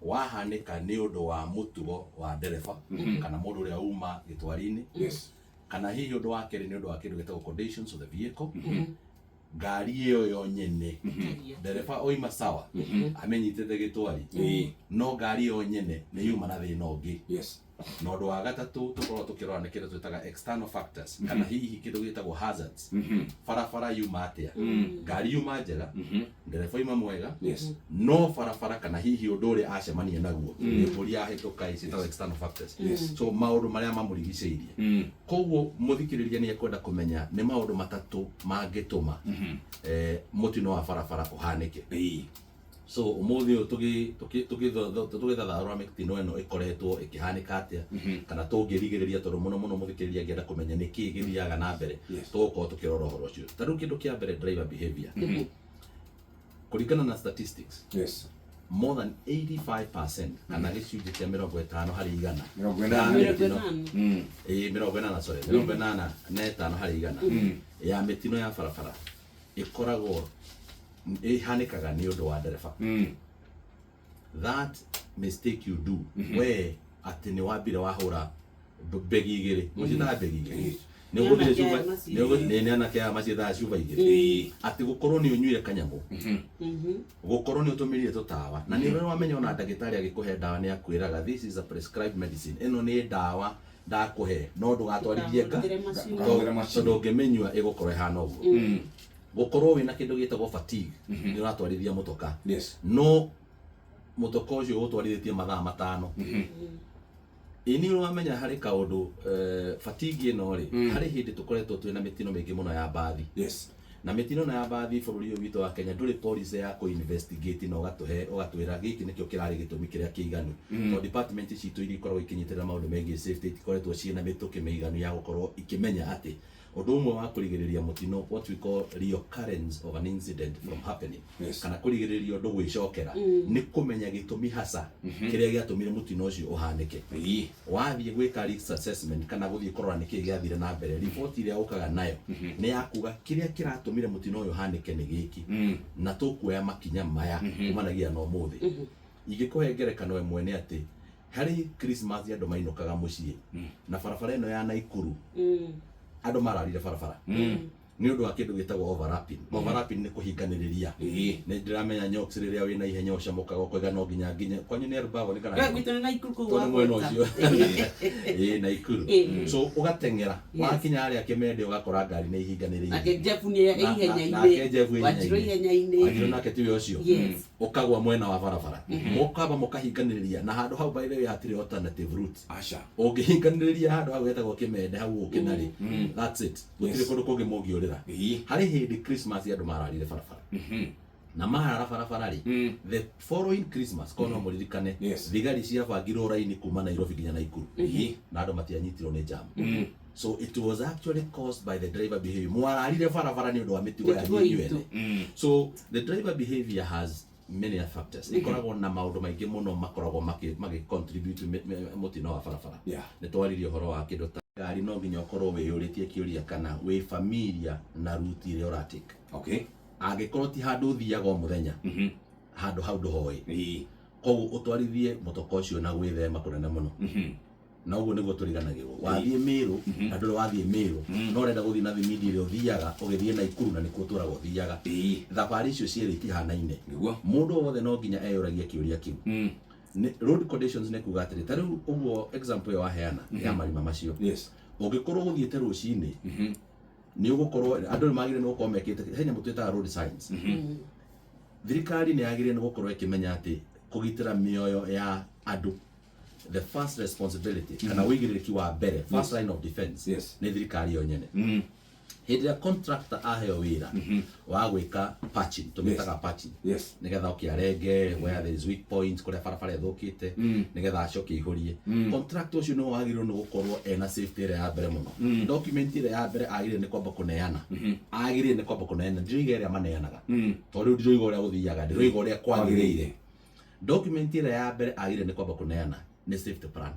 Wahanĩka nĩ ũndũ wa mũtugo wa ndereba kana mũndũ ũrĩa uma gĩtwari-inĩ, kana hihi ũndũ wa kerĩ nĩ ũndũ wa kĩndũ gĩtagwo conditions of the vehicle, ngari ĩyo yo nyene. Ndereba oima sawa amenyitĩte gĩtwari, no ngari ĩyo nyene nĩ yuma na thĩna ũngĩ. Na ũndũ wa gatatũ tũkoragwo tũkĩrora nĩ kĩndũ twĩtaga external factors, kana hihi kĩndũ gĩtagwo hazards. Barabara yuma atĩa? Ngari yuma njega, ndereba ima mwega, no barabara kana hihi ũndũ ũrĩa acemania naguo nĩ mbũri yahĩtũka, ciĩtagwo external factors. So maũndũ marĩa mamũrigicĩirie. Koguo mũthikĩrĩria nĩ ekwenda kũmenya nĩ maũndũ matatũ mangĩtũma mũtino wa barabara ũhanĩke. So ũmũthĩ ũyũ tũgĩthathaũra mĩtino ĩno ĩkoretwo ĩkĩhanĩka atĩa, kana tũngĩrigĩrĩria, tondũ mũno mũno mũthikĩrĩria angĩenda kũmenya nĩkĩĩ gĩthiaga na mbere, tũgũkorwo tũkĩrora ũhoro ũcio. Ta rĩu kĩndũ kĩa mbere, driver behavior. Kũringana na statistics, more than 85%, kana gĩcunjĩ kĩa 50%. 80. Mĩtino. 80. Ĩĩ, 80, sorry, 85% ya mĩtino ya barabara ĩkoragwo ĩhanĩkaga nĩ ũndũ wa ndereba. That mistake you do, we atĩ nĩ wambire wahũra begi igĩrĩ, mũciĩtaga begi igĩrĩ, nĩ Nĩ ũgũthire anake cuba aya maciĩtaga. nĩ anake aya maciĩtaga cuba igĩrĩ, atĩ gũkorwo nĩ ũnyuire kanyamũ, gũkorwo nĩ ũtũmĩrire tũtawa, na nĩ ũrĩa wamenya ona ndagĩtarĩ agĩkũhe ndawa nĩ akwĩraga, "This is a prescribed medicine, ĩno nĩ ndawa ndakũhe, no ndũgatwarithie nga Ndũkahũthĩre macini. Ndũkahũthĩre macini. Tondũ ũngĩmĩnyua ĩgũkorwo ĩhana ũguo." Gũkorwo wĩna kĩndũ gĩtagwo fatigue, nĩ ũratwarithia mũtoka, no mũtoka ũcio ũgũtwarithĩtie mathaa 5. Ĩ nĩ ũramenya harĩ kaũndũ, fatigue ĩno rĩ, harĩ hĩndĩ tũkoretwo twĩna mĩtino mĩingĩ mũno ya mbathi. Na mĩtino ĩno ya mbathi bũrũri ũyũ witũ wa Kenya, ndũrĩ policy ya kũ investigate na ũgatũhe ũgatwĩra gĩkĩ nĩkĩo kĩrarĩ gĩtũmi kĩrĩa kĩiganu, tondũ department citũ iria ikoragwo ikĩnyitĩrĩra maũndũ megiĩ safety itikoretwo ciĩna mĩtũkĩ mĩiganu ya gũkorwo ikĩmenya atĩ ũndũ ũmwe wa kũrigĩrĩria mũtino, what we call reoccurrence of an incident from happening, kana kũrigĩrĩria ũndũ gwĩcokera, nĩ kũmenya gĩtũmi hasa kĩrĩa gĩatũmire mũtino ũcio ũhanĩke. Wathiĩ gwĩka risk assessment kana gũthiĩ kũrora nĩkĩĩ gĩathire na mbere, riboti ĩrĩa ũkaga nayo nĩ ya kuga kĩrĩa kĩratũmire mũtino ũyũ ũhanĩke nĩ gĩkĩ, na tũkuoya makinya maya kumanagia na ũmũthĩ. Ingĩkũhe ngerekano ĩmwe nĩ atĩ harĩ Christmas andũ mainũkaga mũciĩ na barabara ĩno ya Naikuru, andũ mararire barabara nĩ ũndũ wa kĩndũ gĩtagwo overlapping. Overlapping nĩ kũhinganĩrĩria. Nĩ ndĩramenya nyox rĩrĩa wĩna ihenya ũcamũkaga ũkoiga no nginya nginya kwanyu nĩ Elbago nĩ kana We gwitũ nĩ Naikuru kũu. Tondũ mwena wagweta. ũcio ĩĩ Naikuru. So ũgateng'era, wakinya harĩa Kĩmende ũgakora ngari nĩ ihinganĩrĩirie. Nake Jeff nĩ nake ihenya-inĩ. Jeff Wanjirũ ihenya-inĩ. ihenya-inĩ. Wanjirũ nake tiwe ũcio. Ũkagwa mwena wa barabara, mũkamba mũkahinganĩrĩria, na handũ hau, by the way, hatirĩ alternative route. Aca. Ũngĩhinganĩrĩria handũ hau hetagwo Kĩmende hau ũkĩna rĩ, that's it, gũtirĩ kũndũ kũngĩ mũngĩũrĩra. Harĩ hĩndĩ Christmas andũ mararire barabara, na marara barabara rĩ, the following Christmas, korwo no mũririkane, thigari ciabangirwo raini kuma Nairobi nginya Naikuru, na andũ matianyitirwo nĩ jam. So it was actually caused by the driver behavior. Mwararire barabara nĩ ũndũ wa mĩtugo ya Mĩtugo inyuĩ itũ. ene. So the driver behavior has many factors. Ikoragwo na maũndũ maingĩ mũno makoragwo magĩ contribute mũtino wa barabara. Nĩ twaririe ũhoro wa kĩndũ ta ngari, no nginya ũkorwo wĩyũrĩtie kĩũria kana wĩ familiar na route ĩrĩa ũratake. Angĩkorwo ti handũ ũthiaga o mũthenya, handũ hau ndũhoĩ, koguo ũtwarithie mũtoka ũcio na gwĩthema kũnene mũno. Na ũguo nĩguo tũriganagĩrwo, wathiĩ Mĩrũ na ndũrĩ wathiĩ Mĩrũ, no ũrenda gũthiĩ na thimindi ĩrĩa ũthiaga ũgĩthiĩ Naikuru na nĩkuo ũtũraga ũthiaga, thabarĩ icio cierĩ itihanaine. Mũndũ o wothe no nginya eyũragie kĩũria kĩu. Road conditions nĩ kuga atĩrĩ, ta rĩu ũguo example ĩyo waheana ya marima macio, ũngĩkorwo ũthiĩte rũcinĩ, nĩ ũgũkorwo andũ nĩ magĩrĩire nĩ gũkorwo mekĩte he nyamũ twĩtaga road signs. Thirikari nĩ yagĩrĩire nĩ gũkorwo ĩkĩmenya atĩ kũgitĩra mĩoyo ya andũ, the first responsibility kana ũigĩrĩrĩki wa mbere, first line of defense, nĩ thirikari yo nyene. Hĩndĩ ĩrĩa contractor aheo wĩra wa gwĩka patching, tũmĩtaga patching, nĩgetha ũkĩarenge where there is weak point, kũrĩa barabara ĩthũkĩte, nĩgetha acoke ihũrie, contractor ũcio nĩwe wagĩrĩirwo nĩ gũkorwo ena safety ĩrĩa ya mbere mũno. Document ĩrĩa ya mbere agĩrĩire nĩ kwamba kũneana, agĩrĩire nĩ kwamba kũneana, ndiroiga ĩrĩa maneanaga, tondũ rĩu ndiroiga ũrĩa gũthiaga, ndiroiga ũrĩa kwagĩrĩire. Document ĩrĩa ya mbere agĩrĩire nĩ kwamba kũneana nĩ safety plan.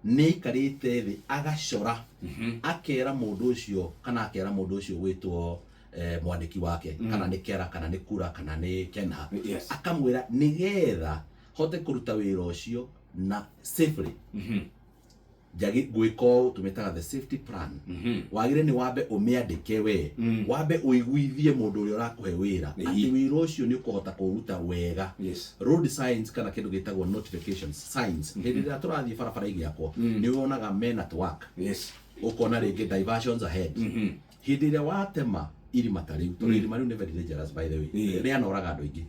Nĩ aikarĩte thĩ agacora, akera mũndũ ũcio kana akera mũndũ ũcio gwĩtwo mwandĩki wake, kana nĩ kera kana nĩ kura kana nĩ kenha, akamwĩra nĩgetha Hote kũruta wĩra ũcio na safely, njagi gwĩka ũũ tũmĩtaga the safety plan. Wagĩrĩire nĩ wambe ũmĩandĩke we, wambe ũiguithie mũndũ ũrĩa ũrakũhe wĩra atĩ wĩra ũcio nĩ ũkũhota kũũruta wega. Road signs kana kĩndũ gĩtagwo notifications signs, hĩndĩ ĩrĩa tũrathiĩ barabara igĩakwo, nĩ wonaga men at work. Ũkona rĩngĩ diversions ahead. Hĩndĩ ĩrĩa watema irima ta rĩu, tondũ irima rĩu nĩ very dangerous, by the way, rĩanoraga andũ aingĩ.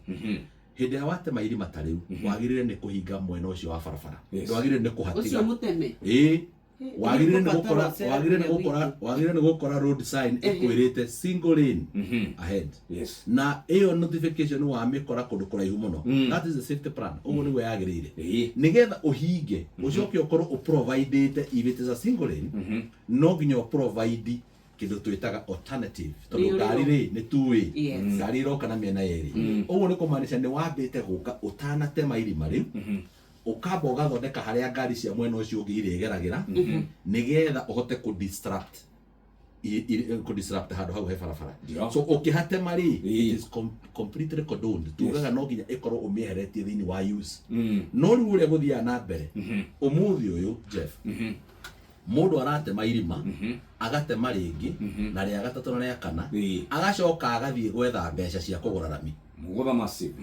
Hĩndĩ ĩrĩa watema irima ta rĩu, wagĩrĩire nĩ kũhinga mwena ũcio wa barabara. Ndwagĩrĩire nĩ Ũcio kũhatiga mũteme. Ĩĩ, wagĩrĩire nĩ Nĩkũbatara gũkora ũcere wagĩrĩire nĩ kũrĩa gũkora gwitũ. Wagĩrĩire nĩ gũkora road sign ĩkwĩrĩte single lane ahead. Na ĩyo notification wamĩkora kũndũ kũraihu mũno, that is the safety plan. Ũguo nĩguo yagĩrĩire, nĩgetha ũhinge, ũcoke ũkorwo ũprovidĩte, if it is a single lane, no nginya ũprovide kĩndũ twĩtaga alternative, tondũ Nĩ ngari rĩ nĩ two way. Ngari iroka na mĩena yerĩ. Ũguo nĩ kũmaanisha nĩ wambĩte gũka ũtanatema irima rĩu, ũkamba ũgathondeka harĩa ngari cia mwena ũcio ũngĩ irĩgeragĩra, nĩgetha ũhote kũ disrupt kũ disrupt handũ hau he barabara. So ũkĩhatema rĩ, it is completely condoned. Tugaga no nginya ĩkorwo ũmĩeheretie thĩinĩ wa use. No rĩu ũrĩa gũthiaga na mbere ũmũthĩ ũyũ, Jeff, mũndũ aratema irima, agatema rĩngĩ na rĩa gatatũ na rĩa kana, agacoka agathiĩ gwetha mbeca cia kũgũra rami. Mũgũtha massive.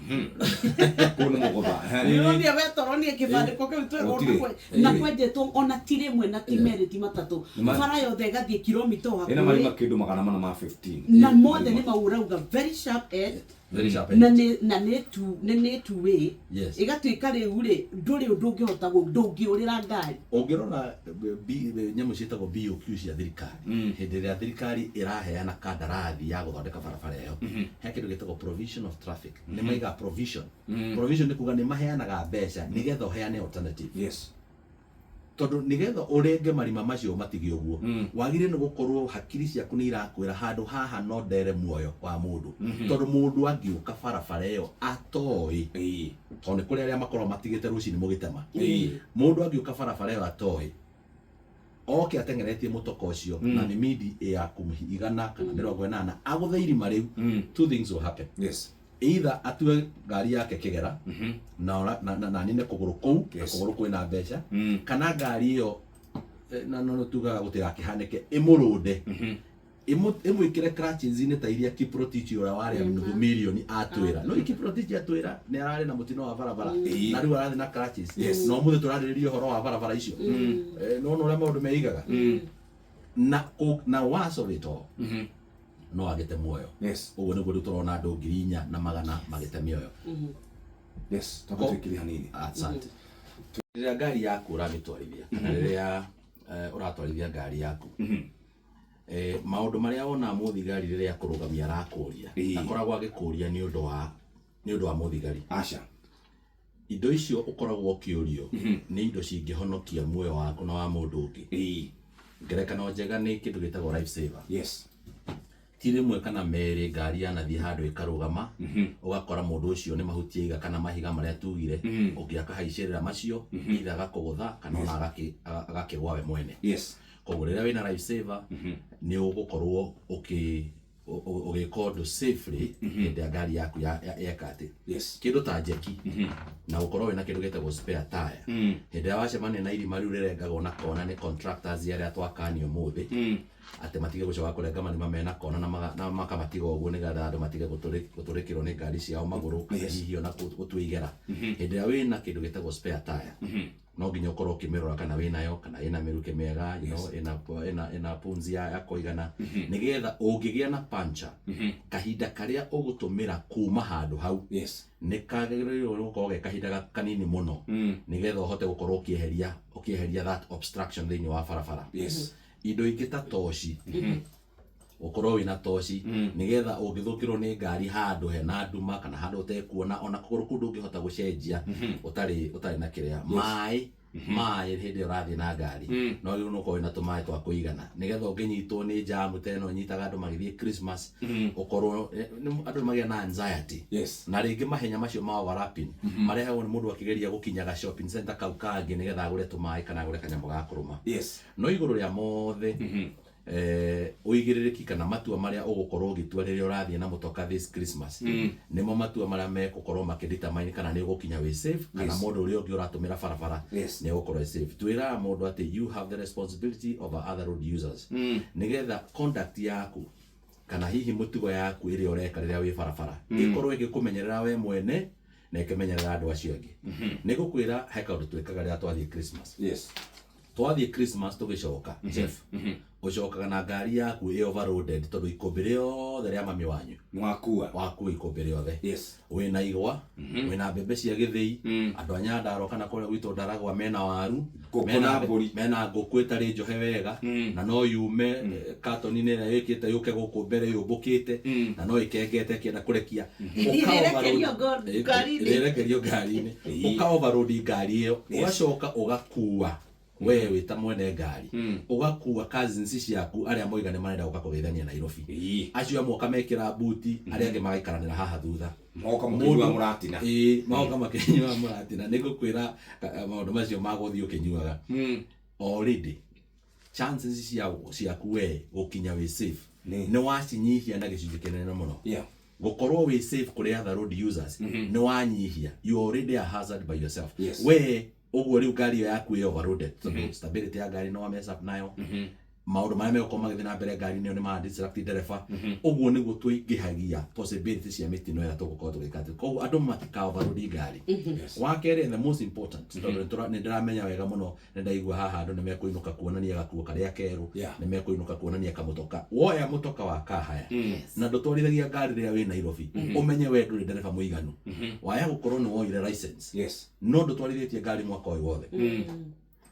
Kũu nĩ mũgũtha. Nĩũronire we toronie kĩbandĩko kĩu twĩrwo? Gũtirĩ. Na kwenjetwo ona ti rĩmwe na ti merĩ ti matatũ. Bara yothe ĩgathiĩ kilomita o Ĩna marima hakuhĩ kĩndũ 415. Na mothe nĩ mau ũrauga very sharp end. Very sharp Na end. nĩ na nĩ two nĩ nĩ two way. Ĩgatuĩka rĩu rĩ, ndũrĩ ũndũ ũngĩhota ndũngĩũrĩra ngari. Ũngĩrora nyamũ ciĩtagwo BOQ cia thirikari, hĩndĩ ĩrĩa thirikari ĩraheana kandarathi ya gũthondeka barabara ĩyo, he kĩndũ gĩtagwo provision of traffic. Nĩ maigaga provision. Provision nĩ kuga nĩ maheanaga mbeca nĩgetha ũheane alternative, tondũ nĩgetha ũrenge marima macio matige ũguo, wagĩrĩire nĩ gũkorwo hakiri ciaku nĩ irakwĩra handũ haha no ndere muoyo wa mũndũ, tondũ mũndũ angĩũka barabara ĩyo atoĩ, tondũ nĩ kũrĩ arĩa makoragwo matigĩte rũcinĩ mũgĩtema, mũndũ angĩũka barabara ĩyo atoĩ, oke ateng'eretie mũtoka ũcio na mĩmindi ya 180 agũthe irima rĩu, two things will happen. Either atue ngari yake kĩgera na anine kũgũrũ kũu na kũgũrũ kwĩna mbeca, kana ngari ĩyo na no tugaga gũtigakĩhanĩke, ĩmũrũnde, ĩmwĩkĩre crutches-inĩ ta iria Kiprotich ũrĩa warĩa nuthu mirioni atwĩra. No Kiprotich atwĩra nĩ ararĩ na mũtino wa barabara na rĩu arathiĩ na crutches. Na ũmũthĩ tũrarĩrĩria ũhoro wa barabara icio. Nĩwona ũrĩa maũndũ meigaga na worst of it all, no agĩte muoyo. Ũguo nĩguo rĩu tũrona andũ 4,100 magĩte mĩoyo. Yes, twambe twĩkire hanini. Asante. Rĩrĩa ngari yaku ũramĩtwarithia, kana rĩrĩa ũratwarithia ngari yaku, maũndũ marĩa wona mũthigari rĩrĩa akũrũgamia arakũria, akoragwo agĩkũria nĩ ũndũ wa mũthigari. Aca. Indo icio ũkoragwo ũkĩũrio nĩ indo cingĩhonokia muoyo waku na wa mũndũ ũngĩ. Ngerekano njega nĩ kĩndũ gĩtagwo life saver. Ti rĩmwe kana merĩ ngari yanathiĩ handũ ĩkarũgama, ũgakora mũndũ ũcio nĩ mahuti aiga kana mahiga marĩa tugire, ũngĩ akahaicĩrĩra macio, either agakũgũtha kana ona agakĩgwa we mwene. Koguo rĩrĩa wĩna life saver, nĩ ũgũkorwo ũgĩka ũndũ safely hĩndĩ ya ngari yaku yeka atĩ kĩndũ ta jeki, na gũkorwo wĩna kĩndũ gĩtagwo spare tire. Hĩndĩ ĩrĩa wacemania na irima rĩu rĩrengagwo na kona nĩ contractors arĩa twakania ũmũthĩ atĩ matige gũcoka kũrenga marima mena kona na makamatiga ũguo, nĩgetha andũ matige gũtũrĩkĩrwo nĩ ngari ciao magũrũ, kana hihi ona gũtua igera. Hĩndĩ ĩrĩa wĩna kĩndũ gĩtagwo spare tire, no nginya ũkorwo ũkĩmĩrora kana wĩnayo, kana ĩna mĩrukĩ mĩega, ĩna pumzi ya kũigana, nĩgetha ũngĩgĩa na puncture, kahinda karĩa ũgũtũmĩra kuma handũ hau nĩ kagĩrĩirwo nĩ gũkorwo ge kahinda kanini mũno, nĩgetha ũhote gũkorwo ũkĩeheria that obstruction thĩinĩ wa barabara. Indo ingĩ ta toci, ũkorwo wĩna toci, nĩgetha ũngĩthũkĩrwo nĩ ngari handũ hena nduma kana handũ ũtekuona, ona kũgũrũ kũu ndũngĩhota gũcenjia ũtarĩ na kĩrĩa, maĩ hĩndĩ ĩrĩa ũrathiĩ na ngari, no wagĩrĩirwo nĩ gũkorwo wĩna tũmaĩ twa kũigana, nĩgetha ũngĩnyitwo nĩ jamu ta ĩno ĩnyitaga andũ magĩthiĩ Christmas, ũkorwo andũ nĩ magĩa na anxiety. Na rĩngĩ mahenya macio ma overlapping marehagwo nĩ mũndũ akĩgeria gũkinya ga shopping center kau kangĩ, nĩgetha agũre tũmaĩ kana agũre kanyamũ ga kũrũma. No igũrũ rĩa mothe, Ũigĩrĩrĩki kana matua marĩa ũgũkorwo ũgĩtua rĩrĩa ũrathiĩ na mũtoka this Christmas nĩmo matua marĩa megũkorwo makĩdetermine kana nĩ ũgũkinya wĩ safe kana mũndũ ũrĩa ũngĩ ũratũmĩra barabara nĩ ũgũkorwo wĩ safe. Twĩraga mũndũ atĩ you have the responsibility over other road users, nĩgetha conduct yaku kana hihi mũtugo yaku ĩrĩa ũreka rĩrĩa wĩ barabara ĩkorwo ĩgĩkũmenyerera we mwene na ĩkĩmenyerera andũ acio angĩ. Nĩ ngũkwĩra he kaũndũ twĩkaga rĩrĩa twathiĩ Christmas. Twathiĩ Christmas tũgĩcoka, Jeff, ũcokaga na ngari yaku ĩ overloaded tondũ ikũmbĩ rĩothe rĩa mami wanyu Mwakua. Wakua ikũmbĩ rĩothe. Wĩna igwa, wĩna mbembe cia gĩthĩi, andũ a Nyandarua kana kũrĩa gwitũ Ndaragwa mena waru, Ngũkũ mena na mbũri. Mena ngũkũ ĩtarĩ njohe wega na no yume katoni-inĩ ĩrĩa ĩkĩte yũke gũkũ mbere yũmbũkĩte na no ĩkengete ĩkĩenda kũrekia. Ĩrekerio ngari-inĩ. Ĩrekerio ngari-inĩ. Ũka overload ngari ĩyo, ũgacoka ũgakua we wĩ ta mwene ngari, ũgakua cousins ciaku arĩa moiga nĩ marenda gũka kũgeithania Nairobi. Acio amwe ũkamekĩra buti, arĩa angĩ magaikaranĩra haha thutha. Moka mũkĩnyua mũratina. Ĩĩ, magoka makĩnyuaga mũratina. Nĩ ngũkwĩra maũndũ macio ma gũthiĩ ũkĩnyuaga, already chances ciaku we gũkinya wĩ safe nĩ wacinyihia na gĩcunjĩ kĩnene mũno. Gũkorwo wĩ safe kũrĩ other road users nĩ wanyihia. You are already a hazard by yourself. We ũguo rĩu ngari ĩyo yaku ĩ overloaded tondũ stability ya ngari no mess up nayo, maũndũ marĩa megũkorwo magĩthiĩ na mbere ngari-inĩ ĩyo nĩ mara distract ndereba. Ũguo nĩguo tũingĩhagia possibility cia mĩtino ĩrĩa tũgũkorwo tũgĩka atĩ. Koguo andũ matika overload ngari. Wa kerĩ and the most important, tondũ nĩ ndĩramenya wega mũno, nĩ ndaigua haha andũ nĩ mekũinũka kuonania gakuo karĩa kerũ, nĩ mekũinũka kuonania kamũtoka. Woya mũtoka wa kahaya na ndũtwarithagia ngari rĩrĩa wĩ Nairobi, ũmenye we ndũrĩ ndereba mũiganu. Waya gũkorwo nĩ woire license no ndũtwarithĩtie ngari mwaka ũyũ wothe,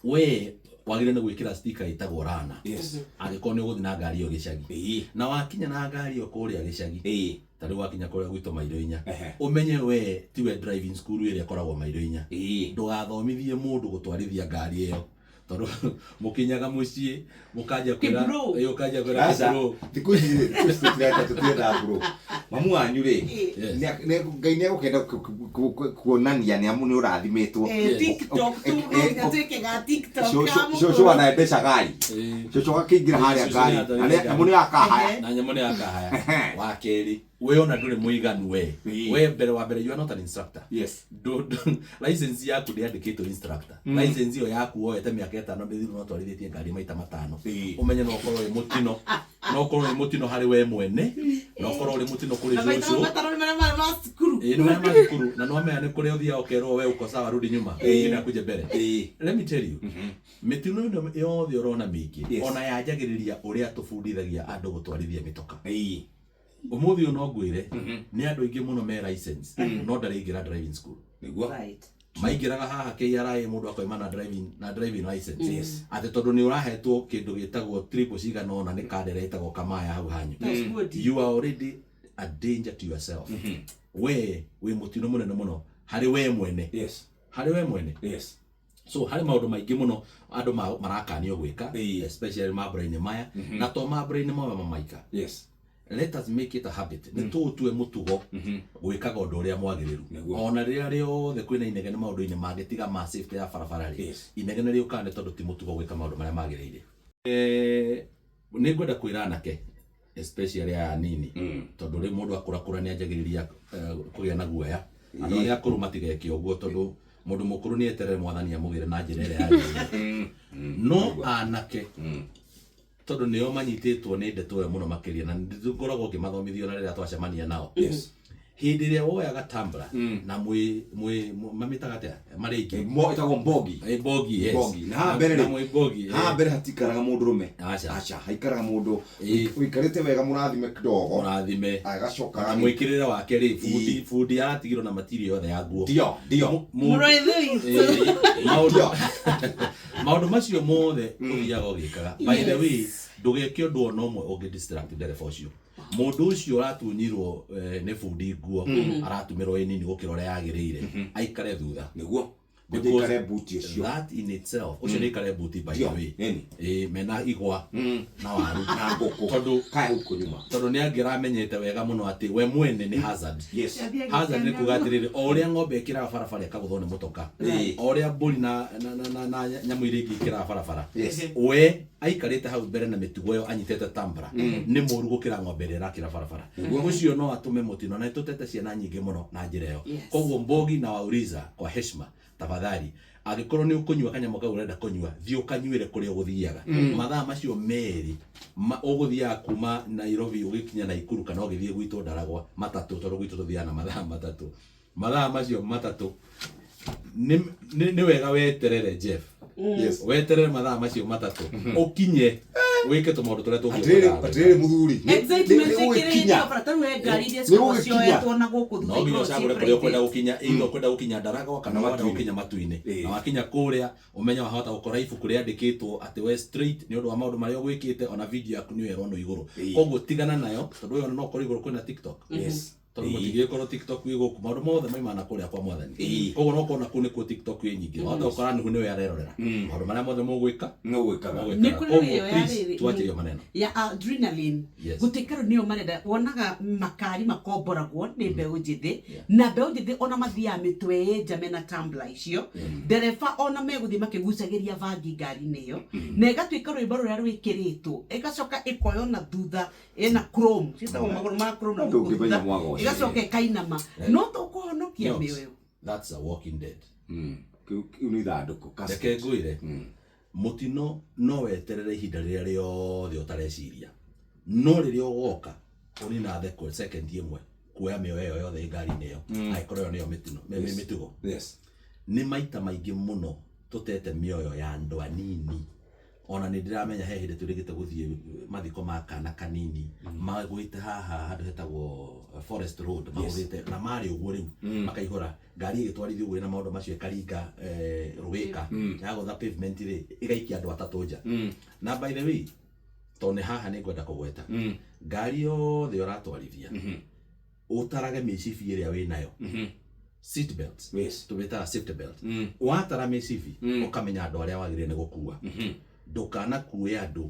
we wagĩrĩire nĩ gwĩkĩra sticker ĩtagwo rana angĩkorwo nĩ ũgũthiĩ na ngari ĩyo gĩcagi. Na wakinya na ngari ĩyo kũrĩa gĩcagi, ta rĩu wakinya kũrĩa gwitũ mairo inya, ũmenye we tiwe driving school ĩrĩa ĩkoragwo mairo inya. Ndũgathomithie mũndũ gũtwarithia ngari ĩyo tondũ mũkinyaga mũciĩ mũkanjia kwĩra Kĩbro. Ĩĩ, ũkanjia kwĩra Aca, kĩbro. Thikũ ici rĩ, thikũ ici tũtirenda bro. Mamu wanyu rĩ, Ngai nĩ egũkenda kuonania nĩ amu nĩ ũrathimĩtwo. TikTok tu no nginya twĩke ga TikTok ka Cũcũ mũkũrũ. anaendesha gari. Cũcũ akĩingĩra harĩa Cũcũ ngari. nĩatwarire Na ngari. nyamũ nĩ yakahaya. Na nyamũ nĩ yakahaya. Wa kerĩ, we ona ndũrĩ mũiganu we. We mbere wa mbere, you are not an instructor. License yaku ndĩandĩkĩtwo instructor. License ĩyo yaku woete mĩaka 5 mĩthiru no twarithĩtie ngari maita 5. Ũmenye no ũkorwo wĩ mũtino, no ũkorwo wĩ mũtino harĩ we mwene, no ũkorwo ũrĩ mũtino kũrĩ Na maita cũcũ. 5 nĩ marĩa marĩ ma cukuru. Ĩĩ, nĩ marĩa ma cukuru na nĩwamenya nĩ kũrĩa ũthiaga ũkerwo we uko sawa, rudi nyuma, wengine akuje mbere. Let me tell you, mĩtino ĩno yothe ũrona mĩingĩ ona yanjagĩrĩria ũrĩa tũbundithagia andũ gũtwarithia mĩtoka. Ũmũthĩ ũyũ no ngwĩre nĩ andũ aingĩ mũno me license no ndaraingĩra driving school. Nĩguo. Maingĩraga haha KRA, mũndũ akoima na driving license atĩ tondũ nĩ ũrahetwo kĩndũ gĩtagwo triple cigana ũna nĩ kanda ĩrĩa ĩtagwo kamaya hau hanyu. That's good. You are already a danger to yourself. We wĩ mũtino mũnene mũno harĩ we mwene, harĩ we mwene. So harĩ maũndũ maingĩ mũno andũ marakanio gwĩka, especially mambura-inĩ maya, na to mambura-inĩ maya mamaika. Let us make it a habit, nĩ tũũtue mũtugo gwĩkaga ũndũ ũrĩa mwagĩrĩru. Ona rĩrĩa rĩothe kwĩna inegene maũndũ-inĩ mangĩ tiga ma safety ya barabara rĩ, inegene rĩũkaga nĩ tondũ ti mũtugo gwĩka maũndũ marĩa magĩrĩire. Nĩ ngwenda kwĩra anake, especially aya anini, tondũ rĩu mũndũ akũrakũra nĩ anjagĩrĩria kũgĩa na guoya. Andũ arĩa akũrũ matigeke ũguo tondũ mũndũ mũkũrũ nĩ eterere mwathani amũgĩre na njĩra ĩrĩa yagĩrĩire. No anake, tondũ nĩo manyitĩtwo nĩ ndeto ĩyo mũno makĩria na nĩ ngoragwo ngĩmathomithia ona rĩrĩa twacemania nao, hĩndĩ ĩrĩa woyaga tumbler na mwĩ mwĩ mamĩtaga atĩa marĩ aingĩ? Ĩtagwo mbogi. Mbogi, yes. Mbogi. Na haha mbere Na rĩ, mwĩ mbogi, haha mbere hatikaraga mũndũ rũme. Aca. Aca, haikaraga mũndũ ũikarĩte wega mũrathime kidogo. Mũrathime. Agacoka na mwĩkĩrĩre wake rĩ, bundi aratigirwo na material yothe ya nguo. Ndio, ndio. Mũrũithu witũ. Maũndũ macio mothe ũthiaga ũgĩkaga. By the way, ndũgeke ũndũ ona ũmwe ũngĩ distract ndereba ũcio. Mũndũ ũcio ũratunyirwo nĩ bundi nguo aratumĩrwo ĩ nini gũkĩra ũrĩa yagĩrĩire, aikare thutha. Nĩguo. Ngũthiĩ ikare buti ũcio. That in itself, ũcio nĩ ikare buti, by the Ndio, way. nini. Ĩ, mena igwa na waru na ngũkũ. Tondũ kaya huko nyuma. Tondũ nĩ angĩramenyete wega mũno atĩ we mwene nĩ hazard. Hazard nĩ kuga atĩrĩrĩ, o ũrĩa ng'ombe ĩkĩraga barabara ĩkagũthwo nĩ mũtoka, o ũrĩa mbũri na nyamũ iria ingĩ ikĩraga barabara, we aikarĩte hau mbere na mĩtugo ĩyo anyitĩte tambra nĩ mũru gũkĩra ng'ombe ĩrĩa ĩrakĩra barabara. Ũcio no atũme mũtino, na nĩtũtete ciana nyingĩ mũno na njĩra ĩyo. Koguo Mbogi na Wauriza, kwa heshima, tafadhali, angĩkorwo nĩ ũkũnyua kanyamũ kau ũrenda kũnyua, thiĩ ũkanyuĩre kũrĩa ũgũthiaga mathaa macio merĩ ũgũthiaga kuma Nairobi ũgĩkinya Naikuru kana ũgĩthiĩ gwitũ Ndaragwa matatũ, tondũ gwitũ tũthiaga na mathaa 3. Mathaa macio 3 nĩ wega weterere, Jeff. Weterere mathaa macio 3 ũkinye wĩke tũmaũndũ tũrĩa Atĩrĩrĩ, tũngĩendaga. Atĩrĩrĩ mũthuri. Excitement Nĩ ĩkĩrĩ ũgĩkinya. bara tarĩu he ngari iria Nĩ cikoragwo ũgĩkinya. cioetwo na gũkũ thutha No nginya ikoragwo ciĩ ũcagũre kũrĩa private. ũkwenda gũkinya, either ũkwenda gũkinya Ndaragwa kana Na ũkwenda matu-inĩ. gũkinya matu-inĩ. Na wakinya kũrĩa ũmenye wahota gũkora ibuku rĩandĩkĩtwo atĩ we straight nĩ ũndũ wa maũndũ marĩa ũgwĩkĩte, ona video yaku nĩ yerwo no igũrũ. Koguo tigana nayo, tondũ ĩyo no korwo igũrũ kwĩna TikTok, tondũ mũtingĩgĩkorwo TikTok ĩ gũkũ, maũndũ mothe maimana na kũrĩa kwa mwathani. Koguo no kona kũu nĩkuo TikTok ĩ nyingĩ, wahota gũkora Nuhu nĩwe arerorera maũndũ marĩa mothe mũgwĩka. No gwĩkaga. Mũgwĩkaga. Nĩ kũrĩ Koguo, ĩyo ya please, rĩrĩ. tuanjĩrie maneno ya adrenaline. Gũtuĩka rĩu nĩyo marenda, wonaga makari makomboragwo nĩ mbeũ njĩthĩ, na mbeũ njĩthĩ ona mathiaga mĩtwe ĩ nja mena tumbler icio, ndereba ona megũthiĩ makĩgucagĩria bangi ngari-inĩ ĩyo, na ĩgatuĩka rwĩmbo rũrĩa rwĩkĩrĩtwo ĩgacoka ĩkoywo na thutha ĩna chrome, ciĩtagwo magũrũ ma chrome na gũkũ Ndũngĩmenya thutha, mwaga ũcio. ĩgacoka ĩkainama, no tũkũhonokia Nyox, mĩoyo. That's a walking dead. Kĩu nĩ ithandũkũ. Reke ngwĩre, mũtino no weterere ihinda rĩrĩa rĩothe ũtareciria, no rĩrĩa ũgoka ũnina theko second ĩmwe kuoya mĩoyo ĩyo yothe ĩ ngari-inĩ ĩyo, angĩkorwo ĩyo nĩyo mĩtino mĩtugo. Nĩ maita maingĩ mũno tũtete mĩoyo ya andũ anini. Ona nĩ ndĩramenya he hĩndĩ tũrĩgĩte gũthiĩ mathiko ma kana kanini magwĩte haha handũ hetagwo Forest Road, magũthĩte na marĩ ũguo rĩu makaihũra ngari ĩgĩtwarithio ũguo na maũndũ macio ĩkaringa rũgĩka yagũtha pavement rĩ, ĩgaikia andũ 3 nja. Na by the way, tondũ nĩ haha nĩ ngwenda kũgweta, ngari yothe ũratwarithia ũtarage mĩcibi ĩrĩa wĩnayo, seat belts. Tũmĩtaga safety belt. Watara mĩcibi ũkamenya andũ arĩa wagĩrĩire nĩ gũkua. Ndũkanakue andũ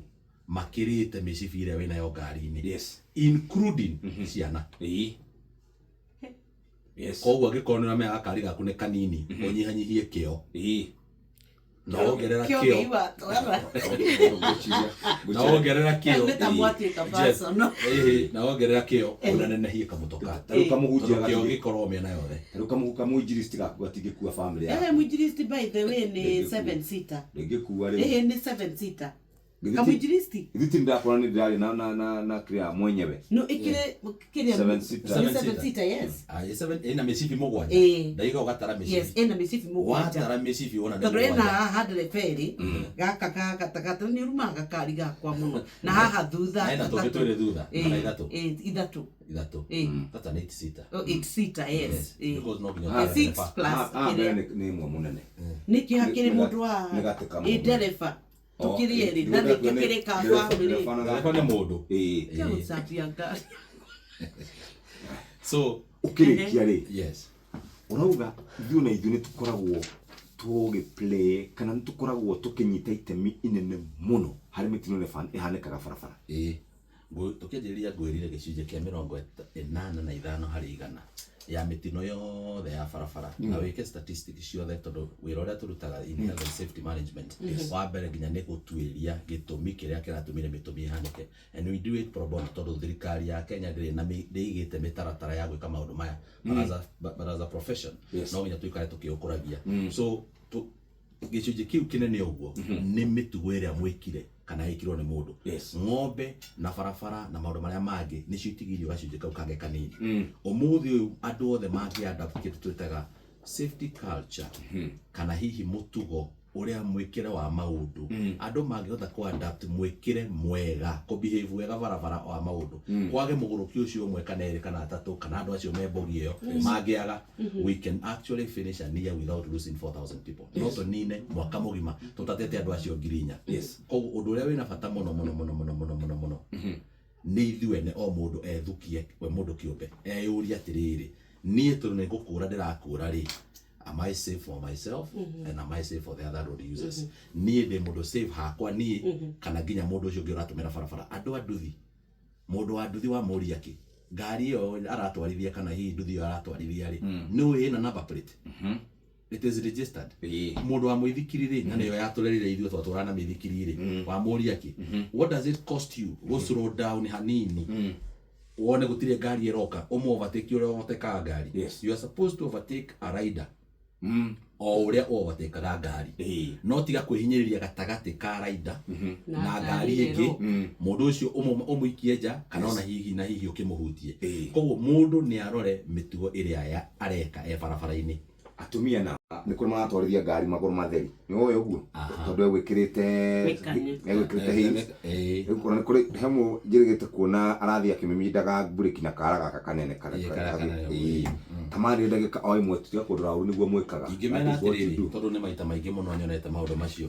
makĩrĩte mĩcibi ĩrĩa wĩnayo ngari-inĩ, including ciana. Koguo angĩkorwo nĩ ũramenya gakari gaku nĩ kanini, ũnyihanyihie kĩo na wongerera Kĩo kĩo gĩiwatwara. Na wongerera kĩo Nĩ ta mwatuĩka Jeff, personal. ĩhĩ, na wongerera kĩo ũnanenehie kamũtoka, Tarĩu kamũhunjia tondũ kĩo gatingĩ- gĩkorwo mĩena yothe. Tarĩu kamũinjilisti gaku gatingĩkua family Ehe, yaku. mwinjilisti by the way nĩ Ndĩngĩkua. 7 seater. Ndĩngĩkua rĩu. Ehe, nĩ 7 seater. Githĩ ti- Kamwinjilisti githĩ ti ndĩrakora nĩ ndĩrarĩ na kĩrĩa mwenyewe. No ĩkĩrĩ kĩrĩa 7 seater. Nĩ 7 seater, yes. Ah, ĩ ĩna mĩcibi 7. Ndaiga ũgatara Yes, mĩcibi. ĩna mĩcibi 7. Watara mĩcibi wona nĩ Tondũ ĩna 7. haha ndereba ĩrĩ gaka ga gatagatĩ nĩ ũrumaga gakari gakwa mũno, na haha thutha Na ĩna tũngĩ gatatũ. twĩrĩ thutha kana 3? Ĩ, 3. 3. That's an 8 seater. Oh, 8 seater, yes. Yes, because no nginya Ah, ũtware 6 ndereba. plus Haha mbere kĩrĩa nĩ ĩmwe mũnene. Nĩkĩ hakĩrĩ mũndũ wa Nĩ gatĩ kamwe. ĩ ndereba tũkĩrĩ erĩ na nĩ nĩkĩo kĩrĩ ka bamĩrĩ. Ndereba nĩ mũndũ. Kĩa gũcambia ngari. So Ũkĩrĩkia rĩ, ũrauga ithuĩ na ithuĩ nĩ tũkoragwo tũgĩ-play kana nĩ tũkoragwo tũkĩnyita itemi inene mũno harĩ mĩtino ĩrĩa ĩhanĩkaga barabara. Ĩĩ. Tũkĩanjĩrĩria ngwĩrire gĩcunjĩ kĩa 85% ya mĩtino yothe ya barabara, na wĩke statistics ciothe, tondũ wĩra ũrĩa tũrutaga in health and safety management wa mbere nginya nĩ gũtuĩria gĩtũmi kĩrĩa kĩratũmire mĩtũmi ĩhanĩke, and we do it pro bono, tondũ thirikari ya Kenya ndĩrĩ na ndĩigĩte mĩtaratara ya gwĩka maũndũ maya, but as a profession no nginya tũikare tũkĩũkũragia. So gĩcunjĩ kĩu kĩnene ũguo nĩ mĩtugo ĩrĩa mwĩkire kana ĩkirwo nĩ mũndũ. Ng'ombe na barabara na maũndũ marĩa mangĩ nĩcio itigĩirio gacunjĩ kau kangĩ kanini. Ũmũthĩ ũyũ andũ othe mangĩ-adapt kĩndũ twĩtaga safety culture, kana hihi mũtugo ũrĩa mwĩkĩre wa maũndũ, andũ mangĩhota kũ-adapt mwĩkĩre mwega, kũ-behave wega barabara wa maũndũ, kwage mũgũrũki ũcio ũmwe kana erĩ kana atatũ kana andũ acio me mbogi ĩyo mangĩaga, we can actually finish a year without losing 4000 people. No tũnine mwaka mũgima tũtatete andũ acio 4000. Koguo ũndũ ũrĩa wĩna bata mũno mũno mũno mũno mũno mũno mũno nĩ ithuĩ ene, o mũndũ ethukie we mũndũ kĩũmbe, eyũrie atĩrĩrĩ, niĩ tondũ nĩ ngũkũra ndĩrakũra rĩ, Am I safe for myself and am I safe for the other road users? Niĩ ndĩ mũndũ safe hakwa niĩ kana nginya mũndũ ũcio ũngĩ ũratũmĩra barabara. Andũ a nduthi, mũndũ wa nduthi wa mũria kĩ ngari ĩyo aratwarithia kana hihi nduthi ĩyo aratwarithia rĩ, nĩ ũĩ ĩna number plate, it is registered. Mũndũ wa mũithikiri rĩ, na nĩyo yatũrerire ithuĩ twatũraga na mĩithikiri rĩ, wa mũria kĩ, what does it cost you go slow down hanini wone gũtirĩ ngari ĩroka, ũmũ overtake ũrĩa overtakaga ngari? You are supposed to overtake a rider o ũrĩa overtakaga ngari, no tiga kwĩhinyĩrĩria gatagatĩ ka rider na ngari ĩrĩa ĩngĩ, ĩroka. Mũndũ ũcio ũmũikie nja kana ona hihi na hihi ũkĩmũhutie. Koguo mũndũ nĩ arore mĩtugo ĩrĩa areka e barabara-inĩ. Atumia na nĩ kũrĩ maratwarithia ngari magũrũ matheri, nĩ ũĩ ũguo? Aha. Tondũ egwĩkĩrĩte Wĩkane. Egwĩkĩrĩte heels. Rĩu kũrĩ kũrĩ he mũ njĩrĩgĩte kuona arathiĩ akĩmimindaga mburĩki na kara gaka kanene. Ĩĩ, karĩa kanene. Ta marĩ ndagĩka o ĩmwe tiga kũndora ũru nĩguo mwĩkaga. Ingĩmera That is what you atĩrĩrĩ, do. Tondũ nĩ maita maingĩ mũno nyonete maũndũ macio,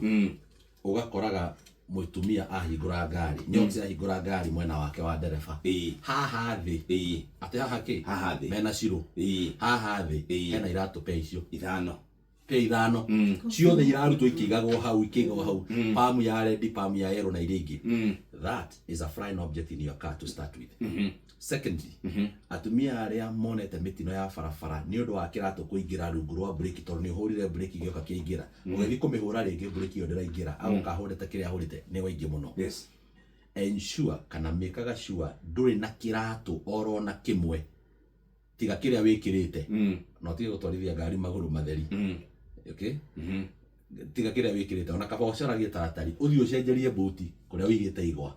ũgakoraga mũtumia ahingũra ngari, nyox ahingũra ngari mwena wake wa ndereba, haha thĩ, atĩ haha kĩ Haha thĩ. Mena cirũ. Haha thĩ hena iratũ pea icio 5. Pea 5 ciothe irarutwo ikĩigagwo hau, ikĩigagwo hau, pamu ya red, pamu ya yellow na iria ingĩ. That is a flying object in your car to start with. Secondly, atumia arĩa monete mĩtino ya barabara nĩ ũndũ wa kĩratũ kũingĩra rungu rwa breki, tondũ nĩ ũhũrire breki gĩoka kĩaingĩra, ũgĩthiĩ kũmĩhũra rĩngĩ breki ĩyo ndĩraingĩra, agoka ahũrĩte kĩrĩa ahũrĩte nĩ waingĩ mũno. Ensure kana mĩkaga sure ndũrĩ na kĩratũ oro na kĩmwe tiga kĩrĩa wĩkĩrĩte, na ũtige gũtwarithia ngari magũrũ matheri. Okay, tiga kĩrĩa wĩkĩrĩte, ona kaba ũcaragie taratari ũthiĩ ũcenjerie mbuti kũrĩa ũigĩte igwa,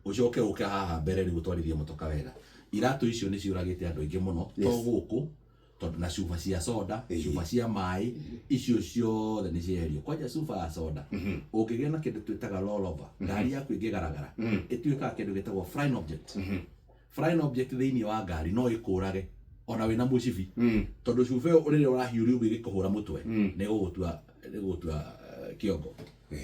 ũcoke ũke haha mbere rĩu ũtwarithie mũtoka wega. Iratũ icio nĩ ciũragĩte andũ aingĩ mũno to gũkũ, tondũ na cuba cia soda, cuba cia maĩ, icio ciothe nĩ cieherio. Kwanja cuba ya soda, ũngĩgĩa na kĩndũ twĩtaga rollover, ngari yaku ĩngĩgaragara ĩtuĩkaga kĩndũ gĩtagwo flying object. Flying object thĩinĩ wa ngari no ĩkũrage ona wĩna mũcibi, tondũ cuba ĩyo rĩrĩa ũrahiũria ũguo ĩgĩkũhũra mũtwe, nĩ gũgũtua kĩongo.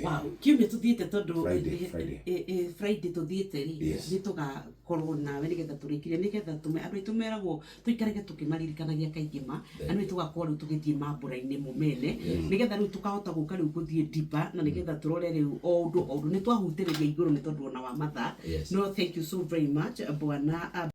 Wow, kiumia tuthiĩte tondũ Friday, Friday. Friday tuthiĩte rĩ, nĩ tũgakorwo nawe nĩgetha tũrĩkire, nĩgetha tũme andũ aitũ meragwo tũikarage tũkĩmaririkanagia kaingĩ ma, na nĩ tũgakorwo rĩu tũgĩthiĩ mambũra-inĩ mo mene, nĩgetha rĩu tũkahota gũka rĩu gũthiĩ deeper, na nĩgetha tũrore rĩu o ũndũ o ũndũ. Nĩ twahutĩrĩria igũrũ nĩ tondũ ona wa mathaa. No thank you so very much, bwana.